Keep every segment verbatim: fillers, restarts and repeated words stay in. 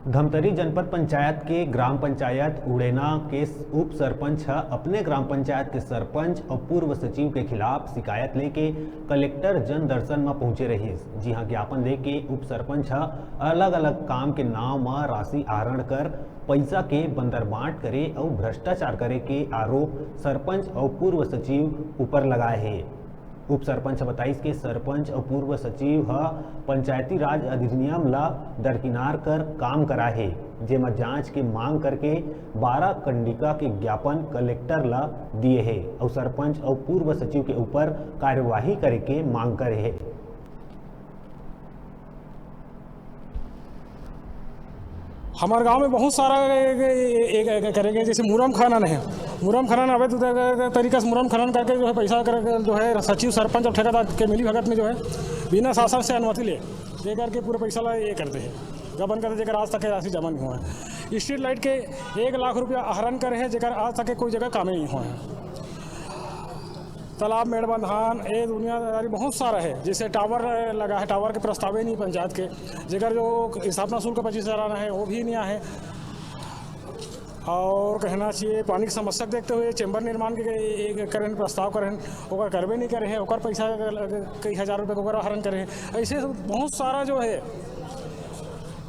धमतरी जनपद पंचायत के ग्राम पंचायत उड़ेना के उप सरपंच ह अपने ग्राम पंचायत के सरपंच अउ पूर्व सचिव के खिलाफ शिकायत लेके कलेक्टर जन दर्शन म पहुंचे रहिस, जिहां ज्ञापन देके उप सरपंच ह अलग-अलग काम के नाव म राशि आहरण कर पइसा के बंदरबांट करे अउ भ्रष्टाचार करे के आरोप सरपंच अउ पूर्व सचिव ऊपर लगाए हे। उप सरपंच ह बताइस के सरपंच अउ पूर्व सचिव ह पंचायती राज अधिनियम ल दरकिनार कर काम कराए हे, जेमा जांच के मांग करके बारह कंडिका के ज्ञापन कलेक्टर ल दिए हे अउ सरपंच अउ पूर्व सचिव के ऊपर कार्यवाही करे के मांग करे हे। हमारे गांव में बहुत सारा एक, एक, एक, एक करेंगे, जैसे मुरम खनन है। मुरम खनन अवैध तरीका से मुरम खनन करके जो है पैसा करके जो है सचिव, सरपंच और ठेकेदार के मिली भगत में जो है बिना शासन से अनुमति ले, ले करके पूरे पैसा ला ये करते हैं, गबन करते, जेकर आज तक के राशि जमा नहीं हुआ है। स्ट्रीट लाइट के एक लाख रुपया आहरण करे हैं, जेकर आज तक के कोई जगह कामे नहीं हुआ है। तालाब, मेड़बंधान, ये दुनियादारी बहुत सारा है। जैसे टावर लगा है, टावर के प्रस्ताव ही नहीं पंचायत के, जेकर जो स्थापना शुल्क पच्चीस हजार आना है, वो भी नहीं आए है। और कहना चाहिए, पानी की समस्या को देखते हुए चैम्बर निर्माण के एक करें प्रस्ताव करें, ओकर करबे नहीं करे हैं, ओकर पैसा कई हजार रुपये के ओकर आहरण करे हैं। ऐसे बहुत सारा जो है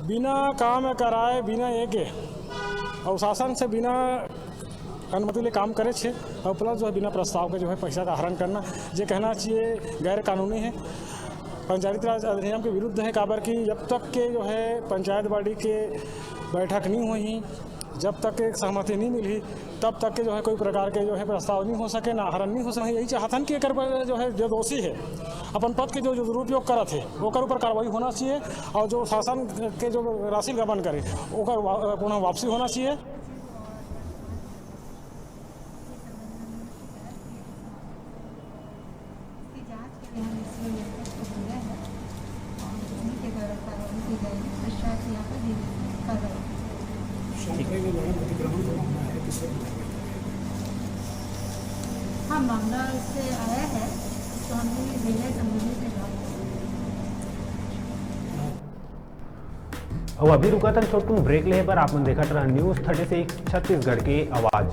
बिना काम कराए, बिना एक और शासन से बिना अनुमति ले काम करे छे और प्लस जो है बिना प्रस्ताव के जो है पैसा का आहरण करना, जे कहना चाहिए गैर कानूनी है, पंचायती राज अधिनियम के विरुद्ध है। काबर कि जब तक के जो है पंचायत बॉडी के बैठक नहीं हुई, जब तक के सहमति नहीं मिली, तब तक के जो है कोई प्रकार के जो है प्रस्ताव नहीं हो सके, ना आहरण नहीं हो सके। यही चाहथन कि एकर पर जो है जो दोषी है, अपन पद के जो, जो दुरुपयोग करत है, ओकर ऊपर कार्रवाई होना चाहिए और जो शासन के जो राशि गबन करे, ओकर वा-, पुनः वापसी होना चाहिए। इसकी जांच के लिए हम इसलिए लेटर को भेजा है और उन्हीं के द्वारा कार्रवाई की जाएगी। पश्चात यहाँ पर धीरे धीरे कार्रवाई की जाएगी। शंकरी में मैडम अतिक्रमण का मामला है, किससे? हाँ, मामला इससे आया है, तो हमने ये भेजा है संबंधित विभाग को। अउ अभी रुकत हन छोटकुन ब्रेक लेहे बर। आप मन देखत रहन न्यूज़ थर्टी सिक्स छत्तीसगढ़ के आवाज़।